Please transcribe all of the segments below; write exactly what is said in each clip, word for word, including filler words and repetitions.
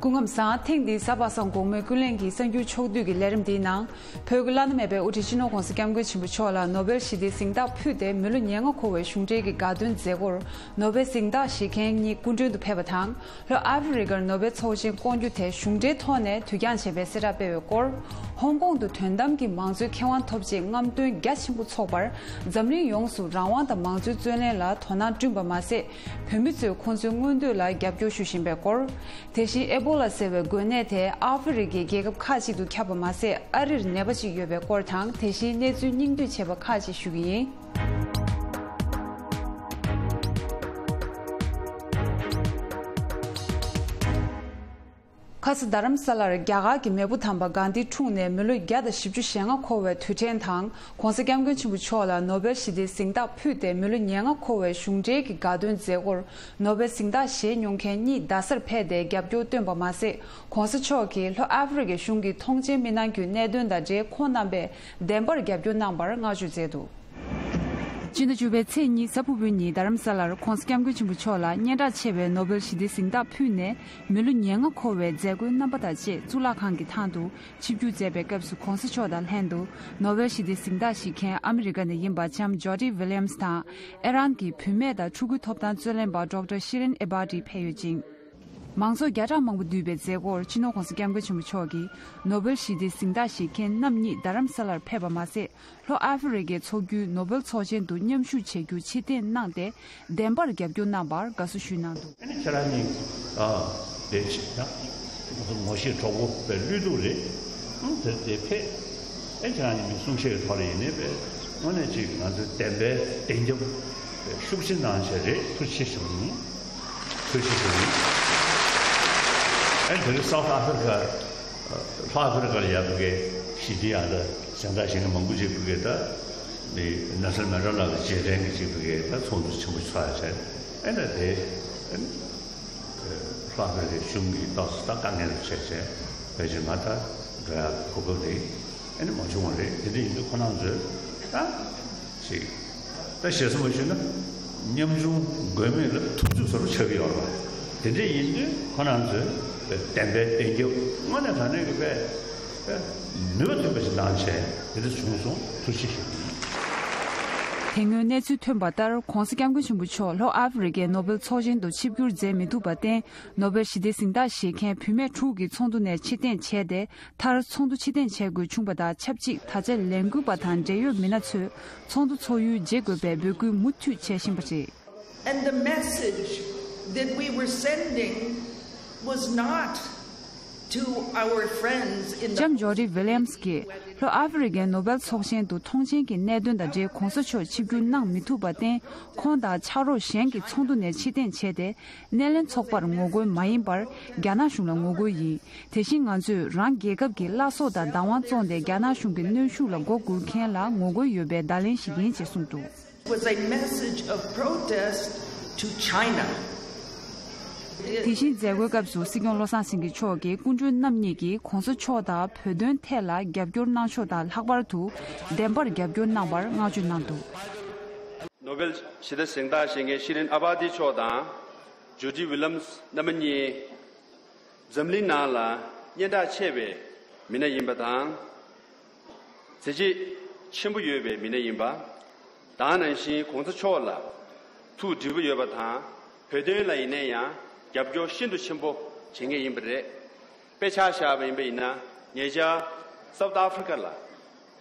སྐུ་ཁམས་བཟང་། ཐེངས་འདིའི་གཟའ་པ་སངས་དགོང་མོའི་ཀུན་གླེང་གི་གསར་འགྱུར་ཕྱོགས་བསྡུས་ཀྱི་ལས་རིམ་འདིའི་ནང་། བོད་ཀྱི་བླ་ན་མེད་པའི་དབུ་ཁྲིད་སྤྱི་ནོར་༸གོང་ས་༸སྐྱབས་མགོན་ཆེན་པོ་མཆོག་ལ་ནོ་བེལ་ཞི་བདེའི་གཟེངས་རྟགས་ཕུལ་ཏེ། མི་ལོ་ཉེར་ལྔ་འཁོར་བའི་གཞུང་འབྲེལ་གྱི་དགའ་སྟོན་མཛད་སྒོར་ནོ་བེལ་གཟེངས་རྟགས་བཞེས་མཁན་གཉིས་སྐུ་མགྲོན་དུ་ཕེབས་པ་དང་། ལྷོ་ཨ་ཧྥེ་རི་ཁར་ནོ་བེལ་ཚོགས་ཆེན་བསྐོང་རྒྱུ་དེ་གཞུང་འབྲེལ་ཐོག་ནས་དུས་འགྱངས་བྱས་པའི་གསལ་བསྒྲགས་སྤེལ་བའི་སྐོར། ཧོང་ཀོང་དུ་དོན་དམ་གྱི་མང་གཙོའི་ཁེ་དབང་ཐོབ་རྗེས་རྔམ་སྟོན་རྒྱ་ཆེན་པོ་ཚོགས་པར། འཛམ་གླིང་ཡོངས་སུ་རང་དབང་དང་མང་གཙོའི་རྩོད་ལེན་ལ་དོ་སྣང་བསྐྲུན་པ་མ་ཟད། བོད་མི་ཚོས་ཁོང་ཚོའི་མངོན་འདོད་ལ་རྒྱབ་སྐྱོར་ཞུ་བཞིན་པའི་སྐོར། དེ་བཞིན་ཨེ་བོ་ལ་ཟེར་བའི་འགོས་ནད་དེ་ཨ་ཧྥེ་རི་ཁའི་རྒྱལ་ཁབ་ཁག་ཅིག་ཏུ་ཁྱབ་པ་མ་ཟད། ཨ་རིར་ནད་པ་ཅིག་ཡོད་པའི་སྐོར་དང་། དེ་བཞིན་གནས་ཚུལ་སྙིང་བསྡུས་བྱས་པ་ཁག་ཅིག་ཞུ་གི་ཡིན། ཁ་ས་རྡ་རམ་ས་ལར་རྒྱ་གར་གྱི་མེས་པོ་དམ་པ་གྷན་དྷིའི་འཁྲུངས་ནས་མི་ལོ་བརྒྱ་དང་བཞི་བཅུ་ཞེ་ལྔ་འཁོར་བའི་དུས་དྲན་དང་། ༸གོང་ས་༸སྐྱབས་མགོན་ཆེན་པོ་མཆོག་ལ་ནོ་བེལ་ཞི་བདེའི་གཟེངས་རྟགས་ཕུལ་ཏེ། མི་ལོ་ཉེར་ལྔ་འཁོར་བའི་གཞུང་འབྲེལ་གྱི་དགའ་སྟོན་མཛད་སྒོར་ནོ་བེལ་གཟེངས་རྟགས་བཞེས་མྱོང་མཁན་གཉིས་རྡ་སར་ཕེབས་ཏེ་རྒྱབ་སྐྱོར་བཏོན་པ་མ་ཟད། ༸གོང་ས་མཆོག་གིས་ལྷོ་ཨ་ཧྥེ་རི་ཁའི་གཞུང་གི་ཐོངས་མཆན་མི་གནང་རྒྱུའི་གནད་དོན་དང་འབྲེལ་ཁོང་རྣམ་པས་བདེན་པར་རྒྱབ་སྐྱོར་གནང་བར་བསྔགས་བརྗོད་མཛད་འདུག་སྤྱི་ཟླ་བཅུ་པའི་ཚེས་གཉིས་གཟའ་ཕུར་བུའི་ཉིན་རྡ་རམ་ས་ལར་༸གོང་ས་༸སྐྱབས་མགོན་ཆེན་པོ་མཆོག་ལ་སྙན་གྲགས་ཆེ་བའི་ནོ་བེལ་ཞི་བདེའི་གཟེངས་རྟགས་ཕུལ་ནས། མི་ལོ་ཉེར་ལྔ་འཁོར་བའི་མཛད་སྒོའི་རྣམ་པ་དང་བཅས་གཙུག་ལག་ཁང་གི་ཐང་དུ་ཆིབས་བསྒྱུར་མཛད་པའི་སྐབས་སུ། ༸གོང་ས་མཆོག་དང་ལྷན་དུ་ནོ་བེལ་ཞི་བདེའི་གཟེངས་རྟགས་བཞེས་མཁན་ཨ་མི་རི་ཀ་ནས་ཡིན་པ་ལྕམ་ཇོ་ཌི་ཝི་ལི་ཡམ་སི་དང་། ཨེ་རན་གྱི་བུད་མེད་དང་ཕྲུ་གུའི་ཐོབ་ཐང་རྩོད་ལེན་པ་ཌོག་ཊར་ཤི་རིན་ཨེ་བྷ་ཏི་ཕེབས་ཡོད་ཅིང་། མང་ཚོགས་བརྒྱ་ཕྲག་མང་པོ་འདུས་པའི་མཛད་སྒོར་སྤྱི་ནོར་༸གོང་ས་༸སྐྱབས་མགོན་ཆེན་པོ་མཆོག་གིས་ནོ་བེལ་ཞི་བདེའི་གཟེངས་རྟགས་བཞེས་མཁན་རྣམ་གཉིས་རྡ་རམ་ས་ལར་ཕེབས་པ་མ་ཟད། ལྷོ་ཨ་ཧྥེ་རི་ཁའི་ཚོགས་རྒྱུའི་ནོ་བེལ་ཚོགས་ཆེན་དུ་མཉམ་ཞུགས་བྱེད་རྒྱུ་ཕྱིར་འཐེན་གནང་སྟེ། བདེན་པར་རྒྱབ་སྐྱོར་གནང་བར་དགའ་བསུ་ཞུས་གནང་འདུག་ཨ་ནི་ཁྱེད་རང་གཉིས་ཨ་དེ་ཆེད་ན་ང་ཚོ་ངོ་ཤེས་གྲོགས་པོ་དཔེ་བློས་གཏོང་རེད། ཨང་དེར་དེ་ཕེབས། ཨེ་ཁྱེད་རང་གཉིས་མི་གསུང་བཤད་ཀྱི་ཐོག་ལ་ཡིན་ནའི་དཔེ་དངོས་གནས་ཅིག་ང་ཚོའི་བདེན་པའི་བདེན་རྒྱབ་དཔེ་ཤུགས་ཆེ་གནང་བྱས་རེད། ཐུགས་རྗེ་ཆེ་ཞུ་གི་ཡིན། ཐུགས་རྗེ་ཆེ་ཞུ་གི་ཡིན། ཨེ་དེ་རིང་སའུ་ཐི་ཨ་ཧྥེ་རི་ཁ་ལྷོ་ཨ་ཧྥེ་རི་ཁ་ལ་ཡ་བུ་གའི་ཞི་བདེ་ཡང་ད་གཟེངས་རྟགས་བཞེས་མཁན་མང་པོ་ཅིག་བུ་གའི་ད་མི་ནེལ་སོན་མན་ཌེ་ལ་གི་རྗེས་དྲན་གྱི་ཅིག་བུ་གའི་ད་ཚོགས་འདུ་ཆེན་པོ་ཚོགས་ཡ་བྱས། ཨེ་ད་དེ་ཨེ་ལྷོ་ཨ་ཧྥེ་རི་ཁའི་གཞུང་གིས་ཏོག་ཙམ་ད་དཀའ་ངལ་རུ་བྱས་བྱས་ཕལ་ཆེར་ང་ད་འགྲོ་ཡ་གོ་སྐབས་དེ་ཨེ་ནི་མ་བྱུང་བ་རེད། དེ་འདྲ་ཡིན་དུས་ཁོ་རང་ཚོས་ད་ཅིག་ད་ཞེ་ས་མ་ཞུས་ན་ཉམ་ཆུང་མགོན་མེད་ལ་ཐུབ་ཚོད་བཟོ་འདྲ་ཆགས་ཀྱི་ཡོད་རེད་པ། དེ་འདྲ་ཡིན་དུས་ཁོ་རང་ཚོས་བདེན་པའི་གཏན་འཁེལ་དངོས་གནས་དྲང་གནས་ཀྱི་དཔེ་དཔེ་ནུས་པ་ཐོན་པ་ཞིག་གནང་བྱས་དེ་འདྲ་བྱུང་སོང་། ཐུགས་རྗེ་ཆེ་ཞུ་གི་ཡིན། དེ་སྔོན་གནས་ཚུལ་ཐོན་པ་ལྟར་༸གོང་ས་༸སྐྱབས་མགོན་ཆེན་པོ་མཆོག་ལྷོ་ཨ་ཧྥེ་རི་ཁའི་ནོ་བེལ་ཚོགས་ཆེན་དུ་ཆིབས་བསྒྱུར་མཛད་མི་ཐུབ་པར་བརྟེན། ནོ་བེལ་ཞི་བདེའི་གཟེངས་རྟགས་བཞེས་མཁན་བུད་མེད་དྲུག་གིས་ཚོགས་འདུ་ནས་ཕྱིར་འཐེན་བྱས་ཏེ། མཐར་ཚོགས་འདུ་ཕྱིར་འཐེན་བྱེད་དགོས་བྱུང་བ་དང་ཆབས་ཅིག་ད་ཆ་ལས་འགུལ་བ་དང་འབྲེལ་ཡོད་མི་སྣ་ཚོས་ཚོགས་འདུ་ཚོགས་ཡུལ་བརྗེ་དགོས་པའི་འབོད་སྐུལ་མུ་མཐུད་བྱེད་བཞིན་པ་རེད། And the message that we were sending was not to our friends in the ལྕམ་ཇོ་ཌི་ཝི་ལི་ཡམ་སི་གིས་ལྷོ་ཨ་ཧྥེ་རི་ཁའི་ནོ་བེལ་ཚོགས་ཆེན་དུ་ཐོངས་མཆན་གྱི་གནད་དོན་དང་འབྲེལ་༸གོང་ས་མཆོག་ཆིབས་བསྒྱུར་གནང་མི་ཐུབ་པར་བརྟེན། ཁོང་དང་ཕྱག་རོགས་གཞན་གྱིས་ཚོགས་འདུ་ནས་ཕྱིར་འཐེན་བྱས་ཏེ། སྣེ་ལེན་ཚོགས་པར་ངོ་རྒོལ་མ་ཡིན་པར་རྒྱ་ནག་གཞུང་ལ་ངོ་རྒོལ་ཡིན། དེ་བཞིན་ང་ཚོས་རང་རྒྱལ་ཁབ་ཀྱི་བླ་སྲོག་དང་བདག་དབང་བཙོངས་ཏེ་རྒྱ་ནག་གཞུང་གི་གནོན་ཤུགས་ལ་མགོ་སྒུར་མཁན་ལ་ངོ་རྒོལ་ཡོད་པའི་བརྡ་ལན་ཞིག་ཡིན་ཅེས་གསུངས་འདུག Was a message of protest to China. དེ་བཞིན་མཛད་སྒོའི་སྐབས་སུ་སྲིད་སྐྱོང་བློ་བཟང་སེང་གེ་མཆོག་གིས་སྐུ་མགྲོན་རྣམ་གཉིས་ཀྱིས་གོང་ས་མཆོག་དང་བོད་དོན་ཐད་ལ་རྒྱབ་སྐྱོར་གནང་ཕྱོགས་དང་ལྷག་པར་དུ་བདེན་པར་རྒྱབ་སྐྱོར་གནང་བར་བསྔགས་བརྗོད་གནང་འདུག་ནོ་བེལ་ཞི་བདེ་གཟེངས་རྟགས་བཞེས་མཁན་ཤི་རིན་ཨ་བྷ་ཏི་མཆོག་དང་། ཇོ་ཌི་ཝི་ལམ་སི་རྣམ་པ་གཉིས་འཛམ་གླིང་ནང་ལ་སྙན་གྲགས་ཆེ་བའི་མི་སྣ་ཡིན་པ་དང་། མཛད་རྗེས་ཆེན་པོ་ཡོད་པའི་མི་སྣ་ཡིན་པ། ད་ག་ནང་བཞིན་གོང་ས་མཆོག་ལ་ཐུགས་འདྲིས་པོ་ཡོད་པ་དང་། བོད་དོན་ལ་ཡིན་ན་ཡང་རྒྱབ་སྐྱོར་ཤིན་ཏུ་ཆེན་པོ་བྱེད་མཁན་ཡིན་པ་རེད། དཔེ་ཆ་བཞག་པ་ཡིན་པ་ཡིན་ན། ཉེ་ཆར་སའུ་ཐི་ཨ་ཧྥི་རི་ཀ་ལ་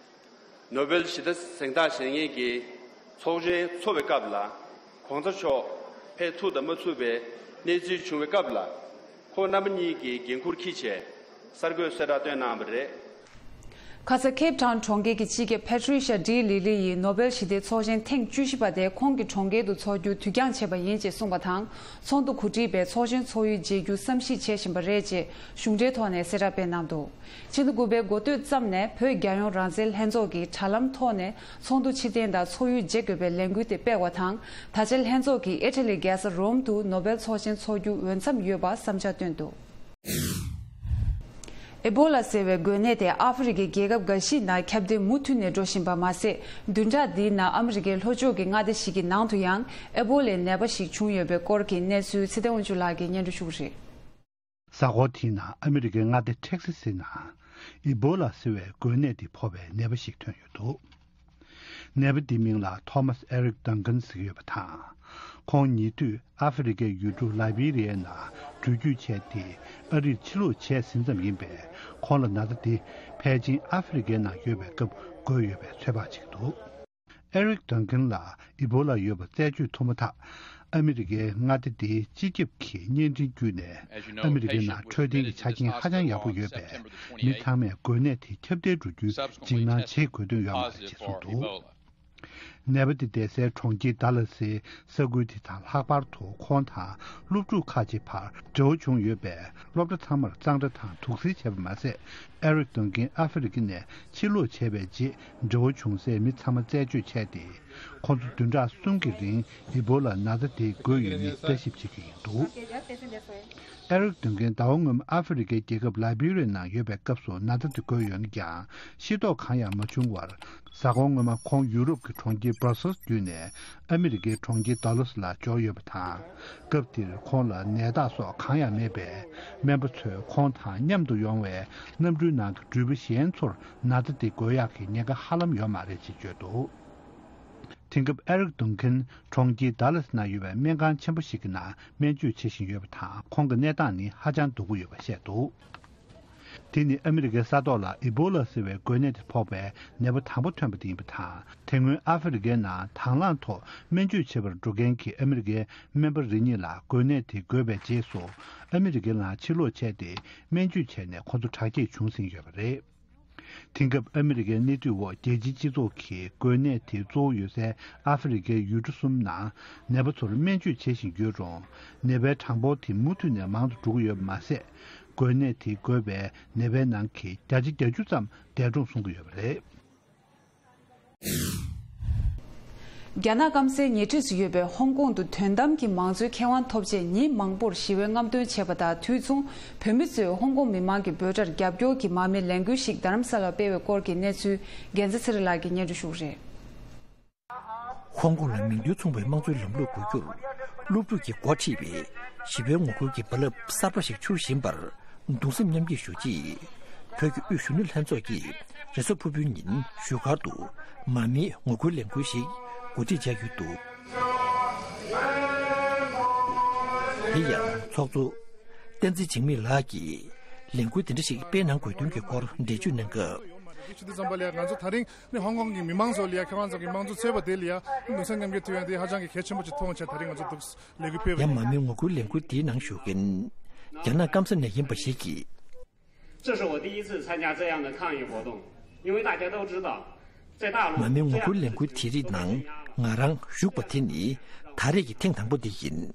ནོ་བེལ་ཞི་བདེ་གཟེངས་རྟགས་བཞེས་མཁན་གྱི་ཚོགས་ཆེན་ཚོགས་པའི་སྐབས་ལ། གོང་ས་མཆོག་ཕེབས་ཐུབ་དང་མ་ཐུབ་པའི་གནས་ཚུལ་བྱུང་བའི་སྐབས་ལ། ཁོང་རྣམ་པ་གཉིས་ཀྱིས་འགན་འཁུར་འཁྱེར་བྱས་གསར་འགོད་གསལ་བསྒྲགས་བཏོན་གནང་བ་རེད། ཁ་ས་ཁེབ་ཊའུན་གྲོང་ཁྱེར་གྱི་སྤྱི་ཁྱབ་ཕེ་ཊི་རི་ཤ་ཌི་ལི་ལི་ཡིས་ནོ་བེལ་ཞི་བདེའི་ཚོགས་ཆེན་ཐེངས་བཅུ་བཞི་པ་དེ་ཁོང་གི་གྲོང་ཁྱེར་དུ་འཚོགས་རྒྱུ་དུས་འགྱངས་བྱས་པ་ཡིན་ཅེས་གསུངས་པ་དང་། ཚོགས་འདུ་གོ་སྒྲིག་པས་ཚོགས་ཆེན་འཚོགས་ཡུལ་བརྗེ་རྒྱུ་བསམ་གཞིག་བྱེད་བཞིན་པ་རེད་ཅེས་གཞུང་འབྲེལ་ཐོག་ནས་གསལ་བསྒྲགས་སྤེལ་གནང་འདུག་ཕྱི་ཟླ་དགུ་པའི་འགོ་སྟོད་ཙམ་ནས་བོད་རྒྱལ་ཡོངས་རང་བཙན་ལྷན་ཚོགས་ཀྱིས་དྲ་ལམ་ཐོག་ནས་ཚོགས་འདུ་ཕྱིར་འཐེན་དང་ཚོགས་ཡུལ་བརྗེ་དགོས་པའི་ལས་འགུལ་དེ་སྤེལ་བ་དང་། ད་ཆ་ལྷན་ཚོགས་ཀྱིས་ཨི་ཊ་ལི་རྒྱལ་ས་རོམ་དུ་ནོ་བེལ་ཚོགས་ཆེན་འཚོགས་རྒྱུ་འོས་འཚམ་ཡོད་པ་བསམ་འཆར་བཏོན་འདུག་ཨེ་བོ་ལ་ཟེར་བའི་འགོས་ནད་དེ་ཨ་ཧྥེ་རི་ཁའི་རྒྱལ་ཁབ་འགའ་ཞིག་ནང་ཁྱབ་གདལ་མུ་མཐུད་ནས་འགྲོ་བཞིན་པ་མ་ཟད། བདུན་ཕྲག་འདིའི་ནང་ཨ་མི་རི་ཀའི་ལྷོ་ཕྱོགས་ཀྱི་མངའ་སྡེ་ཞིག་གི་ནང་དུ་ཡང་ཨེ་བོ་ལའི་ནད་པ་ཞིག་བྱུང་ཡོད་པའི་སྐོར་གྱི་གནས་ཚུལ་ཚེ་བརྟན་དབང་ཕྱུག་ལགས་ཀྱིས་སྙན་སྒྲོན་ཞུ་གི་རེད། གཟའ་འཁོར་དེའི་ནང་ཨ་མི་རི་ཀའི་མངའ་སྡེ་ཐེག་སི་སི་ནང་ཨི་བྷོ་ལ་ཟེར་བའི་འགོས་ནད་དེ་ཕོག་པའི་ནད་པ་ཞིག་ཐོན་ཡོད་འདུག་ནད་པ་འདིའི་མིང་ལ་ཐོ་མཱས་ཨེ་རིག་ཌང་ཀན་ཟེར་གྱི་ཡོད་པ་དང་། ཁོང་ཉེ་དུས་ཨ་ཧྥེ་རི་ཁའི་ཡུལ་གྲུ་ལའི་བྷི་རི་ཡའི་ནང་འགྲུལ་སྐྱོད་བྱས་ཏེ་ཨ་རིར་ཕྱིར་ལོག་བྱས་ཟིན་ཙམ་ཡིན་པས། ཁོང་ལ་ན་ཚ་འདི་ཕལ་ཆེར་ཨ་ཧྥེ་རི་ཁའི་ནང་ཡོད་པའི་སྐབས་འགོས་ཡོད་པའི་ཚོད་དཔག་བྱེད་ཀྱི་འདུག་ཨེ་རིག་ཌང་ཀན་ལ་ཨི་བྷོ་ལ་ཡོད་པ་རྩད་གཅོད་ཐུབ་མ་ཐག་ཨ་མི་རི་ཀའི་མངའ་སྡེ་དེའི་སྤྱི་ཁྱབ་ཀྱི་བརྙན་འཕྲིན་བརྒྱུད་ནས་ཨ་མི་རི་ཀའི་ནང་འཕྲོད་བསྟེན་གྱི་ཆ་རྐྱེན་ཧ་ཅང་ཡག་པོ་ཡོད་པས། མི་ཚང་མས་འགོས་ནད་དེ་ཁྱབ་གདལ་འགྲོ་རྒྱུའི་འཇིགས་སྣང་བྱེད་དགོས་དོན་ཡོད་མ་རེད་ཅེས་གསུངས་འདུག་ནད་པ་དེ་བསྡད་སའི་གྲོང་ཁྱེར་ཌ་ལ་སིའི་ས་ཁུལ་དེ་དང་ལྷག་པར་དུ་ཁོང་དང་སློབ་ཕྲུག་ཁག་ཅིག་བར་འབྲེལ་བ་བྱུང་ཡོད་པས། སློབ་གྲྭ་ཚང་མར་གཙང་སྦྲ་དང་དུག་སེལ་བྱས་པ་མ་ཟད། ཨེ་རིག་ཌང་ཀན་ཨ་ཧྥེ་རི་ཁ་ནས་ཕྱིར་ལོག་བྱས་པའི་རྗེས་འབྲེལ་བ་བྱུང་སའི་མི་ཚང་མ་རྩད་གཅོད་བྱས་ཏེ། ཁོང་ཚོ་བདུན་ཕྲག་གསུམ་གྱི་རིང་ཨི་བྷོ་ལ་ན་ཚ་དེ་འགོས་ཡོད་མེད་ལྟ་ཞིབ་བྱེད་ཀྱི་ཡིན་འདུག་ཨེ་རིག་ཌང་ཀན་ཟླ་བ་སྔོན་མ་ཨ་ཧྥེ་རི་ཁའི་རྒྱལ་ཁབ་ལའི་བྷི་རི་ཡའི་ནང་ཡོད་པའི་སྐབས་སུ་ན་ཚ་དེ་འགོས་ཡོད་ན་ཀྱང་ཤེས་རྟོགས་གང་ཡང་མ་བྱུང་བར། གཟའ་འཁོར་སྔོན་མ་ཁོང་ཡུ་རོབ་ཀྱི་གྲོང་ཁྱེར་སྦར་སེལ་བརྒྱུད་ནས་ཨ་མི་རི་ཀའི་གྲོང་ཁྱེར་ཌ་ལ་སི་ལ་འབྱོར་ཡོད་པ་དང་། སྐབས་དེར་ཁོང་ལ་ནད་རྟགས་སོགས་གང་ཡང་མེད་པས། སྨན་པ་ཚོས་ཁོང་དང་མཉམ་དུ་ཡོང་བའི་གནམ་གྲུའི་ནང་གི་འགྲུལ་པ་གཞན་ཚོར་ན་ཚ་དེ་འགོས་ཡག་གི་ཉེན་ཁ་ཧ་ལམ་ཡོད་མ་རེད་ཅེས་བརྗོད་འདུག་དེང་སྐབས་ཨེ་རིག་ཌང་ཀན་གྲོང་ཁྱེར་ཌ་ལ་སི་ནང་ཡོད་པའི་སྨན་ཁང་ཆེན་པོ་ཞིག་གི་ནང་སྨན་བཅོས་བྱེད་བཞིན་ཡོད་པ་དང་། ཁོང་གི་གནས་སྟངས་ནི་ཧ་ཅང་སྡུག་པོ་ཡོད་པ་བཤད་འདུག་དེ་ནི་ཨ་མི་རི་ཀའི་ས་ཐོག་ལ་ཨི་བྷོ་ལ་ཟེར་བའི་འགོས་ནད་དེ་ཕོག་པའི་ནད་པ་དང་པོ་ཐོན་པ་དེ་ཡིན་པ་དང་། དེ་སྔོན་ཨ་ཧྥེ་རི་ཁའི་ནང་དང་བླངས་ཐོག་སྨན་བཅོས་བྱེད་པར་འགྲོ་མཁན་གྱི་ཨ་མི་རི་ཀའི་སྨན་པ་རེ་གཉིས་ལ་འགོས་ནད་དེ་འགོས་པའི་རྗེས་སུ། ཨ་མི་རི་ཀའི་ནང་ཕྱིར་ལོག་བྱས་ཏེ་སྨན་བཅོས་བྱས་ནས་ཁོང་ཚོ་དྲག་སྐྱེད་བྱུང་ཟིན་ཡོད་པ་རེད། དེང་སྐབས་ཨ་མི་རི་ཀའི་གནས་སྡུད་འོག་རྒྱལ་སྤྱིའི་སྤྱི་ཚོགས་ཀྱིས་འགོས་ནད་དེ་གཙོ་བོ་ཡོད་སའི་ཨ་ཧྥེ་རི་ཁའི་ཡུལ་གྲུ་གསུམ་ནང་ནད་པ་ཚོར་སྨན་བཅོས་བྱེད་བཞིན་ཡོད་རུང་། ནད་པའི་གྲངས་འབོར་དེ་མུ་མཐུད་ནས་མང་དུ་འགྲོ་གི་ཡོད་པ་མ་ཟད། འགོས་ནད་དེ་འགོས་པའི་ནད་པའི་ནང་གི་བརྒྱ་ཆ་བརྒྱད་ཅུ་ཙམ་འདས་གྲོངས་སོང་གི་ཡོད་པ་རེད། རྒྱ་ནག་སྐམ་སའི་ཉེ་འཁྲིས་སུ་ཡོད་པའི་ཧོང་ཀོང་དུ་དོན་དམ་གྱི་མང་གཙོའི་ཁེ་དབང་ཐོབ་ཆེད་ཉིན་མང་པོར་ཞི་བའི་རྔམ་སྟོན་བྱས་པ་དང་དུས་མཚུངས། བོད་མི་ཚོས་ཧོང་ཀོང་མི་མང་གི་འབོད་སྒྲར་རྒྱབ་སྐྱོར་གྱི་མར་མེའི་ལས་འགུལ་ཞིག་རྡ་རམ་ས་ལར་སྤེལ་བའི་སྐོར་གྱི་གནས་ཚུལ། རྒྱལ་མཚན་ཚེ་རིང་ལགས་ཀྱིས་སྙན་སྒྲོན་ཞུ་གི་རེད། ཧོང་ཀོང་ལ་མིང་དོན་མཚུངས་པའི་དམངས་གཙོའི་ལམ་ལུགས་དགོས་རྒྱུར། སློབ་ཕྲུག་གིས་འགོ་ཁྲིད་པའི་ཞི་བའི་ངོ་རྒོལ་གྱི་རྦ་རླབས་གསར་པ་ཞིག་འཕྱུར་བཞིན་པར་གདུང་སེམས་མཉམ་སྐྱེད་ཞུ་ཆེད། བོད་ཀྱི་དབུས་གཞོན་ནུ་ལྷན་ཚོགས་ཀྱིས་རེས་གཟའ་ཕུར་བུའི་ཉིན་བཞུགས་སྒར་དུ་མར་མེའི་ངོ་རྒོལ་ལས་འགུལ་ཞིག་གོ་སྒྲིག་བྱས་ཡོད་འདུག་དེ་ཡང་ཚོགས་གཙོ་བསྟན་འཛིན་འཇིགས་མེད་ལགས་ཀྱིས་ལས་འགུལ་དེ་འདྲ་ཞིག་སྤེལ་གནང་དགོས་དོན་གྱི་སྐོར་འགྲེལ་བརྗོད་གནང་སྐབས། ཆུ་ཚོད་ཙམ་པ་ལ་ང་ཚོ་ད་རིང་ནི་ཧོང་ཀོང་གི་མི་མང་ཚོ་ལ་ཡ་ཁེ་དབང་ཚོ་གི་དམངས་གཙོ་རྩོད་པ་དེ་ལ་ཡ་གདུང་སེམས་མཉམ་སྐྱེད་ཐུབ་ཡ་དེ་ཧ་ཅང་གི་གལ་ཆེན་པོ་ཅིག་མཐོང་བྱས་ད་རིང་ང་ཚོ་འདུག་ལས་འགུལ་སྤེལ་བ་ཡང་མ་རེད། མི་ངོ་རྒོལ་ལས་འགུལ་དེའི་ནང་ཞུགས་མཁན་རྒྱ་ནག་སྐམ་ས་ནས་ཡིན་པ་ཞིག་གིས། 这是我第一次参加这样的抗议活动，因为大家都知道，在大陆 མ་རྨོས་ངོ་རྒོལ་ལས་འགུལ་དེ་རིགས་ནང་ང་རང་ཞུགས་པ་དེ་ནི་ད་རེས་ཀྱི་ཐེངས་དང་པོ་དེ་ཡིན།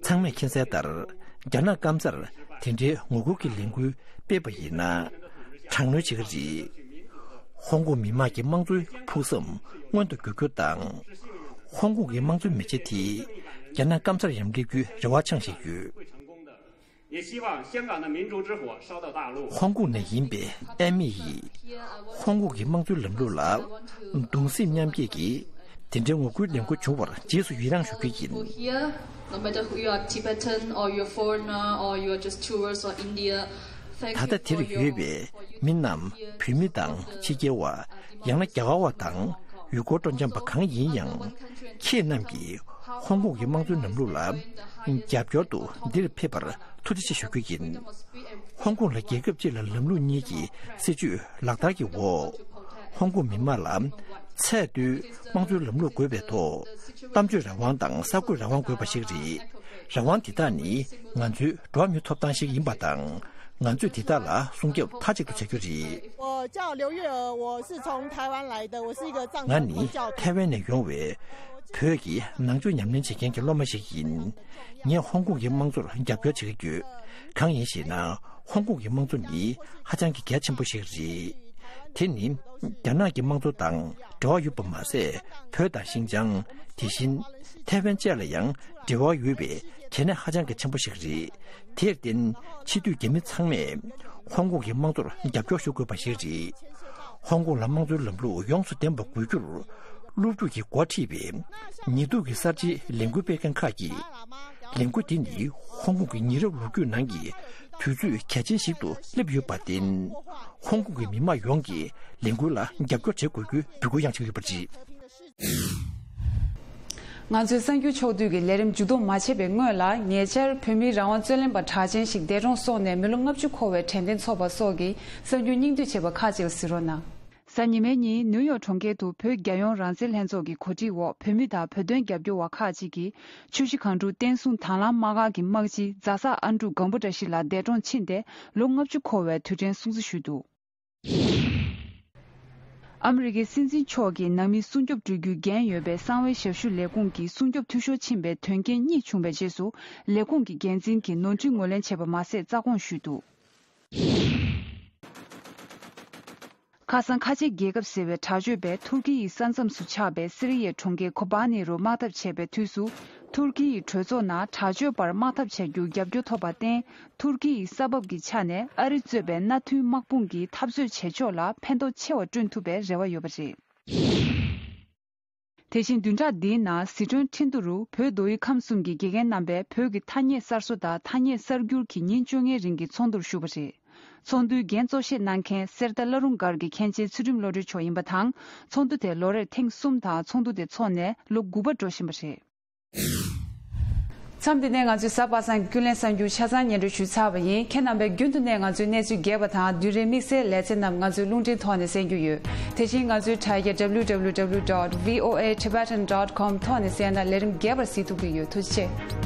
ཚང་མས་མཁྱེན་གསལ་ལྟར། རྒྱ་ནག་སྐམ་སར་དེ་འདྲའི་ངོ་རྒོལ་གྱི་ལས་འགུལ་སྤེལ་བ་ཡིན་ན། དྲག་གནོན་བྱེད་ཀྱི་རེད། ཧོང་ཀོང་མི་དམངས་ཀྱི་དམངས་གཙོའི་ཕུགས་བསམ་མངོན་དུ་འགྱུར་རྒྱུ་དང་། ཧོང་ཀོང་གི་དམངས་གཙོའི་མེ་ལྕེ་དེ་རྒྱ་ནག་སྐམ་སར་ཡང་སླེབས་རྒྱུའི་རེ་བ་འཆང་བཞིན་ཡོད། 也希望香港的民主之火烧到大陆。 ཧོང་ཀོང་ནས་ཡིན་པའི་ཨེ་མི་ཡིས་ཧོང་ཀོང་གི་དམངས་གཙོའི་ལམ་ལུགས་ལ་གདུང་སེམས་མཉམ་སྐྱེད་ཀྱིས་དེ་འདྲའི་ངོ་རྒོལ་ལས་འགུལ་བྱུང་བར་རྗེས་སུ་ཡི་རངས་ཞུ་རྒྱུ་ཡིན། Here, no matter who you are, Tibetan or you're foreigner or you're just tourist or India, thank ད་you ལྟ་དེར་for your ཡོད་པའི་མི་རྣམས་བོད་མི་དང་ཕྱི་རྒྱལ་བ། ཡང་ན་རྒྱ་གར་བ་དང་ཡུལ་སྐོར་སྤྲོ་འཆམ་པ་གང་ཡིན་ཡང་། ཁྱེད་རྣམས་ཀྱིས་ཧོང་ཀོང་གི་དམངས་གཙོའི་ལམ་ལུགས་ལ་རྒྱབ་སྐྱོར་དུ་འདིར་ཕེབས་པར་ཐུགས་རྗེ་ཆེ་ཞུ་རྒྱུ་ཡིན། ཧོང་ཀོང་ལ་རྒྱལ་ཁབ་གཅིག་ལ་ལམ་ལུགས་གཉིས་ཀྱི་སྲིད་བྱུས་ལག་བསྟར་གྱི་འོག་ཧོང་ཀོང་མི་དམངས་ལ་ཚད་མཐོའི་དམངས་གཙོའི་ལམ་ལུགས་དགོས་པའི་ཐོག་གཏམ་བརྗོད་རང་དབང་དང་གསར་འགོད་རང་དབང་དགོས་པ་ཞིག་རེད། རང་དབང་འདི་དག་ནི་ང་ཚོའི་འགྲོ་བ་མིའི་ཐོབ་ཐང་ཞིག་ཡིན་པ་དང་། ང་ཚོས་འདི་དག་ལ་སྲུང་སྐྱོབ་མཐའ་གཅིག་ཏུ་བྱ་རྒྱུ་རེད། 我叫刘月娥，我是从台湾来的，我是一个藏传佛教徒。 ང་ནི་ཐའེ་ཝན་ནས་ཡོང་བའི་བོད་ཀྱི་ནང་ཆོས་ཉམས་ལེན་བྱེད་མཁན་གྱི་སློབ་མ་ཞིག་ཡིན། ངས་ཧོང་ཀོང་གི་དམངས་གཙོར་རྒྱབ་སྐྱོར་བྱེད་ཀྱི་ཡོད། གང་ཡིན་ཞེ་ན། ཧོང་ཀོང་གི་དམངས་གཙོ་ནི་ཧ་ཅང་གི་གལ་ཆེན་པོ་ཞིག་རེད། དེ་ནི་རྒྱ་ནག་གི་དམངས་གཙོ་དང་འབྲེལ་བ་ཡོད་པ་མ་ཟད། བོད་དང་ཤིན་ཅང་། དེ་བཞིན་ཐའེ་ཝན་བཅས་ལ་ཡང་འབྲེལ་བ་ཡོད་པའི་གལ་གནད་ཧ་ཅང་གི་ཆེན་པོ་ཞིག་རེད། དེར་བརྟེན། ཕྱི་སྡོད་རྒྱ་མི་ཚང་མས་ཧོང་ཀོང་གི་དམངས་གཙོར་རྒྱབ་སྐྱོར་ཞུ་དགོས་པ་ཞིག་རེད། ཧོང་ཀོང་ལ་དམངས་གཙོའི་ལམ་ལུགས་ཡོངས་སུ་ལྡན་པ་དགོས་རྒྱུར། སློབ་ཕྲུག་གིས་འགོ་ཁྲིད་པའི་ཉེས་འཛུགས་ཀྱི་གསར་བརྗེའི་ལས་འགུལ་སྤེལ་མཁན་ཁག་གིས། ལས་འགུལ་འདི་ནི་ཧོང་ཀོང་གི་ཉེ་རབས་ལོ་རྒྱུས་ནང་གི་ དུས་ཚོད་གལ་ཆེན་ཞིག་ཏུ་སླེབས་ཡོད་པར་བརྟེན། ཧོང་ཀོང་གི་མི་མང་ཡོངས་ཀྱིས་ལས་འགུལ་ལ་རྒྱབ་སྐྱོར་བྱེད་དགོས་རྒྱུའི་འབོད་སྐུལ་ཡང་བྱེད་ཀྱི་ཡོད་པ་རེད། ང་ཚོའི་གསར་འགྱུར་ཕྱོགས་བསྡུས་ཀྱི་ལས་རིམ་མཇུག་བསྡོམས་མ་བྱས་པའི་སྔོན་ལ། ཉེ་ཆར་བོད་མིའི་རང་དབང་རྩོད་ལེན་པ་གྲགས་ཅན་ཞིག་འདས་གྲོངས་སོང་ནས་མི་ལོ་ལྔ་བཅུ་འཁོར་བའི་དྲན་རྟེན་ཚོགས་པ་སོགས་ཀྱིས་གསར་འགྱུར་སྙིང་བསྡུས་བྱས་པ་ཁག་ཅིག་ལ་གཟིགས་རོགས་གནང་། གཟའ་ཉི་མའི་ཉིན་ནིའུ་ཡོག་གྲོང་ཁྱེར་དུ་བོད་རྒྱལ་ཡོངས་རང་བཙན་ལྷན་ཚོགས་ཀྱི་གོ་སྒྲིག་འོག་བོད་མི་དང་བོད་དོན་རྒྱབ་སྐྱོར་བ་ཁག་ཅིག་གིས་ཆུ་བཞི་སྒང་དྲུག་བསྟན་སྲུང་དྭང་བླངས་དམག་སྒར་གྱི་དམག་སྤྱི་རྫ་ས་ཨན་ཌྲུ་སྒམ་པོ་བཀྲ་ཤིས་ལགས་འདས་གྲོངས་ཕྱིན་ཏེ་ལོ་ལྔ་བཅུ་འཁོར་བའི་དུས་དྲན་སྲུང་བརྩི་ཞུས་འདུག། ཨ་མི་རི་ཀའི་སྲིད་འཛིན་མཆོག་གིས་ནང་མིའི་སྲུང་སྐྱོབ་སྤྲོད་རྒྱུའི་འགན་ཡོད་པའི་གསང་བའི་ཞབས་ཞུ་ལས་ཁུངས་ཀྱི་སྲུང་སྐྱོབ་འཐུས་ཤོར་ཕྱིན་པའི་དོན་རྐྱེན་གཉིས་བྱུང་བའི་རྗེས་སུ། ལས་ཁུངས་ཀྱི་འགན་འཛིན་གྱིས་ནོར་འཁྲུལ་ངོས་ལེན་བྱས་པ་མ་ཟད་རྩ་དགོངས་ཞུས་འདུག། ཁ་སང་ཁ་ཆེ་རྒྱལ་ཁབ་ཟེར་བའི་དྲག་སྤྱོད་པས་ཐུར་ཀི་ཡི་ས་མཚམས་སུ་ཆགས་པའི་སི་རི་ཡའི་གྲོང་ཁྱེར་ཁོ་པ་ནི་རུ་དམག་འཐབ་བྱས་པའི་དུས་སུ། ཐུར་ཀི་ཡི་གྲོས་ཚོགས་ནང་དྲག་སྤྱོད་པར་དམག་འཐབ་བྱ་རྒྱུར་རྒྱབ་སྐྱོར་ཐོབ་པར་བརྟེན། ཐུར་ཀི་ཡི་ས་བབ་ཀྱི་ཆ་ནས་ཨ་རི་གཙོས་པའི་མནའ་མཐུན་དམག་དཔུང་གིས་འཐབ་རྩོད་བྱེད་ཕྱོགས་ལ་ཕན་ཐོགས་ཆེ་བ་བསྐྲུན་ཐུབ་པའི་རེ་བ་ཡོད་པ་རེད། དེ་བཞིན་བདུན་ཕྲག་འདིའི་ནང་ཟི་ཁྲོན་ཁྲིན་ཏུ་རུ་བོད་མདོ་དབུས་ཁམས་གསུམ་གྱི་དགེ་རྒན་རྣམ་པས་བོད་ཀྱི་ཐ་སྙད་གསར་བཟོ་དང་ཐ་སྙད་གསར་བསྒྱུར་གྱི་ཉིན་བཅོ་ལྔའི་རིང་གི་ཚོགས་འདུར་ཞུགས་པ་རེད། ཚོགས་འདུའི་འགན་གཙོ་བཞེས་གནང་མཁན་གསེར་རྟ་བླ་རུང་སྒར་གྱི་མཁན་ཆེན་ཚུལ་ཁྲིམས་བློ་གྲོས་མཆོག་ཡིན་པ་དང་། ཚོགས་འདུ་དེ་ལོ་རེར་ཐེངས་གསུམ་དང་ཚོགས་འདུ་དེ་འཚོགས་ནས་ལོ་དགུ་པ་འགྲོ་བཞིན་པ་རེད། མཚམས་འདི་ནས་ང་ཚོའི་གཟའ་པ་སངས་ཀྱི་ཀུན་གླེང་གསར་འགྱུར་ཆ་ཚང་སྙན་སྒྲོན་ཞུས་ཚར་བ་ཡིན། ཁྱེད་རྣམ་པས་རྒྱུན་དུ་ནས་ང་ཚོའི་གནས་ཚུལ་རྒྱས་པ་དང་། བརྒྱུད་རིམ་དམིགས་བསལ་ལེ་ཚན་རྣམས་ང་ཚོའི་རླུང་འཕྲིན་ཐོག་ནས་གསན་རྒྱུ་ཡོད། དེ་བཞིན་ང་ཚོའི་དྲ་རྒྱ་W W W dot V O A Tibetan dot com ཐོག་ནས་གསན་ན་ལས་རིམ་རྒྱས་པར་གཟིགས་ཐུབ་ཀྱི་ཡོད། ཐུགས་རྗེ་ཆེ།